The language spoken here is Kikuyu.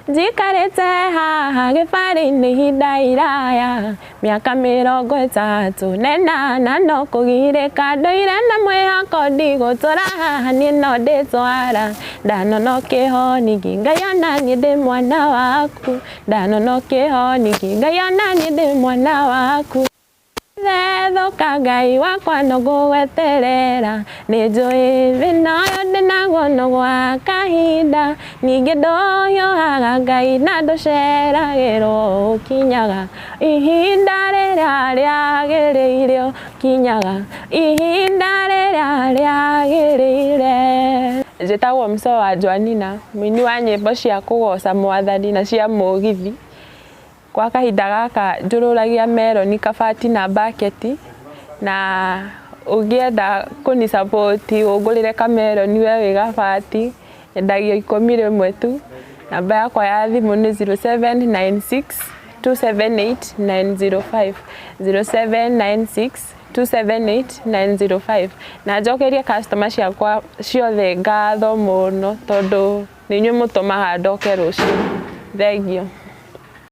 Njikarĩte haha gĩbarĩ-inĩ ihinda iraya, mĩaka 38 no kũgirĩka ndũire na mwĩhoko ndigũtũra haha niĩ no ndĩtwara. Ndanona ũkĩhonirie Ngai ona niĩ ndĩ mwana waku, ndanona ũkĩhonirie Ngai ona niĩ ndĩ mwana waku. Thethũka Ngai wakwa no ngũgweterera, nĩnjũĩ thĩna ũyũ ndĩnaguo no gwa kahinda, ningĩ ndũhiũhaga Ngai na ndũceragĩrwo, ũkinyaga ihinda rĩrĩa rĩagĩrĩire, ũkinyaga ihinda rĩrĩa rĩagĩrĩire. Njĩtagwo Msoa Joanina, mũini wa nyĩmbo cia kũgoca mwathani na cia mũgithi. Gwa kahinda gaka njũrũragia meroni, kabati na mbaketi, na ũngĩenda kũni support ũngũrĩre kameroni we wĩ gabati, nyendagia 11 tu. Namba yakwa ya thimũ nĩ 0796 278 905, 0796 278 905. Na njokerie customer ciakwa ciothe ngatho mũno tondũ nĩ inyuĩ mũtũmaga ndoke rũciũ. Thengiũ.